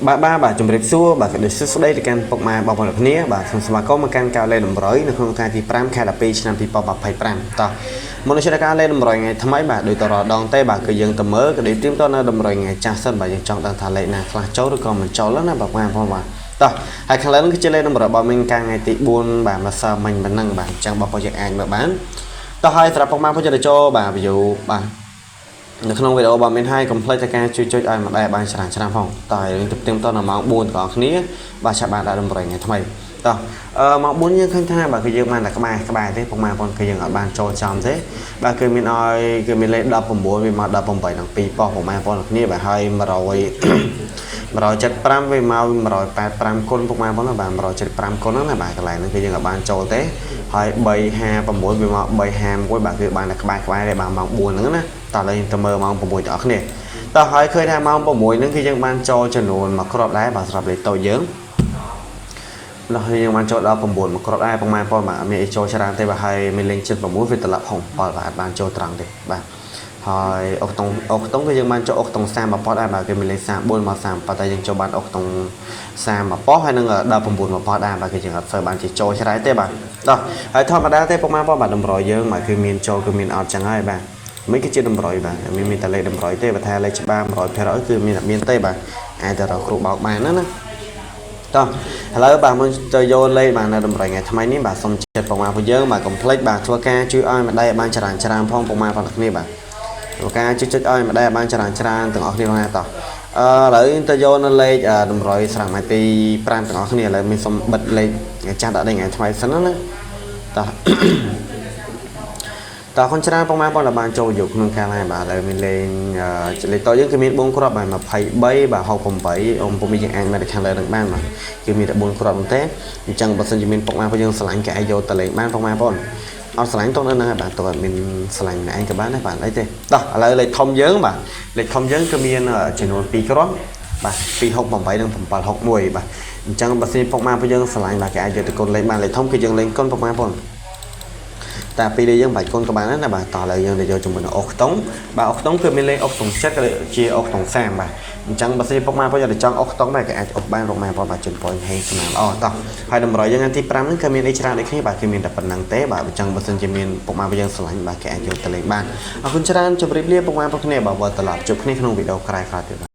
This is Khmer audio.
បាទបាទបាទជំរាបសួរបាទក៏ដូចសួស្តីទៅកាន់ពុកម៉ែបងប្អូនទាំងគ្នាបាទសូមស្វាគមន៍មកកាន់ការលេងតម្រុយនៅក្នុងថ្ងៃទី5ខែ12ឆ្នាំ2025តោះមុននឹងចូលដល់ការលេងតម្រុយថ្ងៃថ្មីបាទដូចតរដងទេបាទគឺយើងទៅមើលក៏ដូចទៀមតនៅតម្រុយថ្ងៃចាស់សិនបាទយើងចង់ដឹងថាលេខណាខ្លះចូលឬក៏មិនចូលណាបាទបងប្អូនបាទតោះហើយខាងលើនេះគឺជាលេខតម្រុយរបស់មានកាលថ្ងៃទី4បាទម្សិលមិញប៉ុណ្ណឹងបាទអញ្ចឹងបងប្អូនយើងអាចមើលបានតោះហើយសម្រាប់ពុកម៉ែបងប្អូនយើងទៅចូលបាទ view បាទនៅក្នុងវីដេអូរបស់មានហើយកុំភ្លេចតែការជួយចុចឲ្យម្ដាយបានច្រើនច្រើនផងតោះយើងទៅផ្ទៀងតនៅម៉ោង4ទាំងអស់គ្នាបាទឆាប់បានដាក់តម្រុយថ្ងៃថ្មីតោះអឺម៉ោង4យើងឃើញថាបាទគឺយើងបានតែក្បែរក្បែរទេពុកម៉ែបងប្អូនគឺយើងអត់បានចូលចំទេបាទគឺមានឲ្យគឺមានលេខ19វាមក18និង2ប៉ុស្តិ៍ពុកម៉ែបងប្អូនគ្នាបាទហើយ100 175វាមក185គុណពុកម៉ែបងប្អូនណាបាទ175គុណហ្នឹងណាបាទកន្លែងហ្នឹងគឺយើងអត់បានចូលទេហើយ359វាមក351បាទគឺបានតែក្បែរក្បែរទេបាទម៉ោង4ហ្នឹងណាតោះឥឡូវយើងទៅមើលម៉ោង6ទាំងអស់គ្នាតោះហើយឃើញថាម៉ោង6ហ្នឹងគឺយើងបានចូលចំនួនមួយគ្រាប់ដែរបាទសម្រាប់លេខតូចយើងដល់ហើយយើងបានចូលដល់9មួយគ្រាប់ដែរពុកម៉ែបងប្អូនបាទអត់មានអីចូលច្រើនទេបាទហើយមានលេង76វាត្រឡប់ហុង7បាទអត់បានចូលត្រង់ទេបាទហើយអុកតុងអុកតុងគឺយើងបានចូលអុកតុង30ប៉ុតដែរបាទគេមានលេខ34មក30ប៉ុន្តែយើងចូលបានអុកតុង30ប៉ុតហើយនឹង19ប៉ុតដែរបាទគឺយើងអត់សូវបានជាចូលច្រើនទេបាទដោះហើយធម្មតាទេពុកម៉ែបងប្អូនបាទតម្រុយយើងបាទគឺមានចូលគឺមានអត់ចឹងហើយបាទមិនគឺជាតម្រុយបាទមានមានតែលេខតម្រុយទេបើថាលេខច្បារ100%គឺមានមានទេបាទអាចតែរកគ្រូបោកបានណាណាតោះឥឡូវបាទមុនទៅយកលេខបាទនៅតម្រុយថ្ងៃថ្មីនេះបាទសូមចិត្តពុកម៉ែពួកយើងបាទកុំភ្លេចបាទធ្វើការជួយឲ្យម្ដាយឲ្យបានច្រើនច្រើនផងពុកម៉ែបងប្អូនគ្នាបាទធ្វើការជួយចុចឲ្យម្ដាយឲ្យបានច្រើនច្រើនទាំងអស់គ្នាផងណាតោះអឺឥឡូវទៅយកនៅលេខតម្រុយស្រាប់ថ្ងៃទី5ទាំងអស់គ្នាឥឡូវមានសុំបិទលេខថ្ងៃចាស់ដាក់លេខថ្ងៃថ្មីសិនណាតោះ តើអរគុណច្រើនពុកម៉ែបងប្អូនដែលបានចូលយកក្នុងការ live បាទឥឡូវមានលេងលេខតយើងគឺមាន4គ្រាប់បាទ23បាទ68អ៊ំពុំមានយើងអាចមកទៅខាងលើនឹងបានបាទគឺមានតែ4គ្រាប់ទេអញ្ចឹងបើសិនជាមានពុកម៉ែបងយើងស្រឡាញ់គេអាចយកទៅលេងបានពុកម៉ែបងប្អូនអត់ស្រឡាញ់តោះនៅហ្នឹងហើយបាទតោះអត់មានស្រឡាញ់ម្នាក់ឯងក៏បានដែរបាទអីទេតោះឥឡូវលេខធំយើងបាទលេខធំយើងគឺមានចំនួន2គ្រាប់បាទ268និង761បាទអញ្ចឹងបើសិនពុកម៉ែបងយើងស្រឡាញ់បាទគេអាចយកទៅកូនលេងបានលេខធំគឺយើងលេងកូនពុកម៉ែបងប្អូនតែពីនេះយើងបាច់កូនក៏បានដែរណាបាទតោះឥឡូវយើងទៅយកជាមួយនឹងអុសខ្ទង់បាទអុសខ្ទង់គឺមានលេខអុសខ្ទង់7ក៏ជាអុសខ្ទង់30បាទអញ្ចឹងបើសិនពុកម៉ែបងយើងចង់អុសខ្ទង់ដែរគេអាចអុសបានពុកម៉ែបងបាទជន់ប៉ុយហេងសំណាងល្អតោះហើយតម្រុយយើងថ្ងៃទី5ហ្នឹងគឺមានអីច្រើនដូចគ្នាបាទគឺមានតែប៉ុណ្្នឹងទេបាទអញ្ចឹងបើសិនជាមានពុកម៉ែបងយើងស្រឡាញ់បាទគេអាចយកទៅលេងបានអរគុណច្រើនជម្រាបលាពុកម៉ែបងគ្នាបាទវិលត្រឡប់ជួបគ្នាក្នុងវីដេអូក្រោយៗទៀតបាទ។